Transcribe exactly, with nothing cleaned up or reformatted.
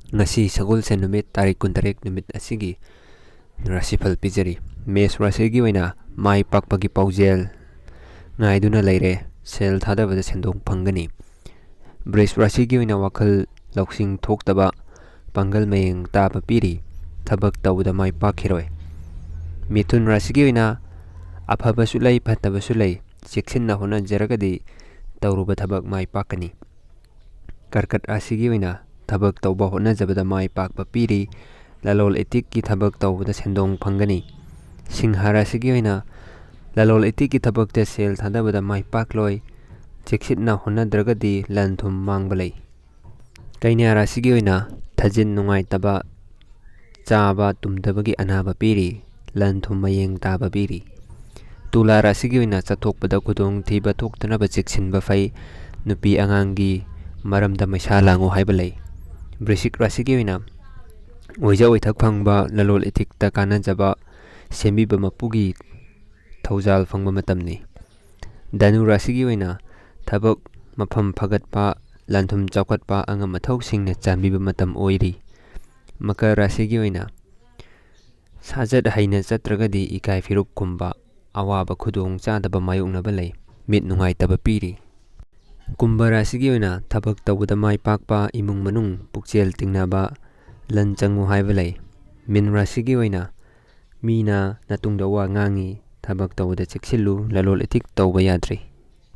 ꯉꯁꯤ ꯁꯒꯣꯜꯁꯦꯟ ꯅꯨꯃꯤꯠ, ꯇꯥꯔꯤꯛ ꯀꯨꯟꯇꯔꯦꯠ ꯅꯨꯃꯤꯠ ꯑꯁꯤꯒꯤ ꯔꯥꯁꯤꯐꯜ ꯄꯤꯖꯔꯤ꯫ ꯃꯦꯁ ꯔꯥꯁꯤꯒꯤ ꯑꯣꯏꯅ ꯃꯥꯏ ꯄꯥꯛꯄꯒꯤ ꯄꯥꯎꯖꯦꯜ ꯉꯥꯏꯗꯨꯅ ꯂꯩꯔꯦ꯫ ꯁꯦꯜ ꯊꯥꯗꯕꯗ ꯁꯦꯟꯗꯣꯡ ꯐꯪꯒꯅꯤ꯫ ꯕ꯭ꯔꯤꯖ ꯔꯥꯁꯤꯒꯤ ꯑꯣꯏꯅ ꯋꯥꯈꯜ ꯂꯧꯁꯤꯡ ꯊꯣꯛꯇꯕ, ꯄꯥꯡꯒꯜ ꯃꯌꯦꯡ ꯇꯥꯕ ꯄꯤꯔꯤ꯫ ꯊꯕꯛ ꯇꯧꯕꯗ ꯃꯥꯏ ꯄꯥꯛꯈꯤꯔꯣꯏ꯫ ꯃꯤꯊꯨꯟ ꯔꯥꯁꯤꯒꯤ ꯑꯣꯏꯅ ꯑꯐꯕꯁꯨ ꯂꯩ, ꯐꯠꯇꯕꯁꯨ ꯂꯩ꯫ ꯆꯦꯛꯁꯤꯟꯅ ꯍꯣꯠꯅꯖꯔꯒꯗꯤ ꯇꯧꯔꯨꯕ ꯊꯕꯛ ꯃꯥꯏ ꯄꯥꯛꯀꯅꯤ꯫ ꯀꯔꯀꯠ ꯔꯥꯁꯤꯒꯤ ꯑꯣꯏꯅ ꯊꯕꯛ ꯇꯧꯕ ꯍꯣꯠꯅꯖꯕꯗ ꯃꯥꯏ ꯄꯥꯛꯄ ꯄꯤꯔꯤ꯫ ꯂꯂꯣꯟ ꯏꯇꯤꯛꯀꯤ ꯊꯕꯛ ꯇꯧꯕꯗ ꯁꯦꯟꯗꯣꯡ ꯐꯪꯒꯅꯤ꯫ ꯁꯤꯡꯍ ꯔꯥꯁꯤꯒꯤ ꯑꯣꯏꯅ ꯂꯂꯣꯟ ꯏꯇꯤꯛꯀꯤ ꯊꯕꯛꯇ ꯁꯦꯜ ꯊꯥꯗꯕꯗ ꯃꯥꯏ ꯄꯥꯛꯂꯣꯏ꯫ ꯆꯦꯛꯁꯤꯟꯅ ꯍꯣꯠꯅꯗ꯭ꯔꯒꯗꯤ ꯂꯟ ꯊꯨꯝ ꯃꯥꯡꯕ ꯂꯩ꯫ ꯀꯩꯅ꯭ꯌꯥ ꯔꯥꯁꯤꯒꯤ ꯑꯣꯏꯅ ꯊꯥꯖꯤꯟ ꯅꯨꯡꯉꯥꯏꯇꯕ, ꯆꯥꯕ ꯇꯨꯝꯗꯕꯒꯤ ꯑꯅꯥꯕ ꯄꯤꯔꯤ꯫ ꯂꯟ ꯊꯨꯝ ꯃꯌꯦꯡ ꯇꯥꯕ ꯄꯤꯔꯤ꯫ ꯇꯨꯂꯥ ꯔꯥꯁꯤꯒꯤ ꯑꯣꯏꯅ ꯆꯠꯊꯣꯛꯄꯗ ꯈꯨꯗꯣꯡꯊꯤꯕ ꯊꯣꯛꯇꯅꯕ ꯆꯦꯛꯁꯤꯟꯕ ꯐꯩ꯫ ꯅꯨꯄꯤ ꯑꯉꯥꯡꯒꯤ ꯃꯔꯝꯗ ꯃꯩꯁꯥ ꯂꯥꯡꯉꯨ ꯍꯥꯏꯕ ꯂꯩ꯫ ꯕ꯭ꯔꯤꯁꯤꯛ ꯔꯥꯁꯤꯒꯤ ꯑꯣꯏꯅ ꯑꯣꯏꯖ ꯑꯣꯏꯊꯛ ꯐꯪꯕ, ꯂꯂꯣꯟ ꯏꯇꯤꯛꯇ ꯀꯥꯟꯅꯖꯕ, ꯁꯦꯝꯕꯤꯕ ꯃꯄꯨꯒꯤ ꯊꯧꯖꯥꯜ ꯐꯪꯕ ꯃꯇꯝꯅꯤ꯫ ꯙꯅꯨ ꯔꯥꯁꯤꯒꯤ ꯑꯣꯏꯅ ꯊꯕꯛ ꯃꯐꯝ ꯐꯒꯠꯄ, ꯂꯟꯊꯨꯝ ꯆꯥꯎꯈꯠꯄ, ꯑꯉꯝ ꯑꯊꯧꯁꯤꯡꯅ ꯆꯥꯟꯕꯤꯕ ꯃꯇꯝ ꯑꯣꯏꯔꯤ꯫ ꯃꯀꯔ ꯔꯥꯁꯤꯒꯤ ꯑꯣꯏꯅ ꯁꯥꯖꯠ ꯍꯩꯅ ꯆꯠꯇ꯭ꯔꯒꯗꯤ ꯏꯀꯥꯏ ꯐꯤꯔꯨꯛ ꯀꯨꯝꯕ ꯑꯋꯥꯕ ꯈꯨꯗꯣꯡ ꯆꯥꯗꯕ ꯃꯥꯌꯣꯛꯅꯕ ꯂꯩ꯫ ꯃꯤꯠ ꯅꯨꯡꯉꯥꯏꯇꯕ ꯄꯤꯔꯤ꯫ ꯀꯨꯝꯚ ꯔꯥꯁꯤꯒꯤ ꯑꯣꯏꯅ ꯊꯕꯛ ꯇꯧꯕꯗ ꯃꯥꯏ ꯄꯥꯛꯄ, ꯏꯃꯨꯡ ꯃꯅꯨꯡ ꯄꯨꯛꯆꯦꯜ ꯇꯤꯡꯅꯕ, ꯂꯟ ꯆꯪꯉꯨ ꯍꯥꯏꯕ ꯂꯩ꯫ ꯃꯤꯟ ꯔꯥꯁꯤꯒꯤ ꯑꯣꯏꯅ ꯃꯤꯅ ꯅꯇꯨꯡꯗ ꯋꯥ ꯉꯥꯡꯉꯤ, ꯊꯕꯛ ꯇꯧꯕꯗ ꯆꯦꯛꯁꯤꯜꯂꯨ, ꯂꯂꯣꯟ ꯏꯇꯤꯛ ꯇꯧꯕ ꯌꯥꯗ꯭ꯔꯤ꯫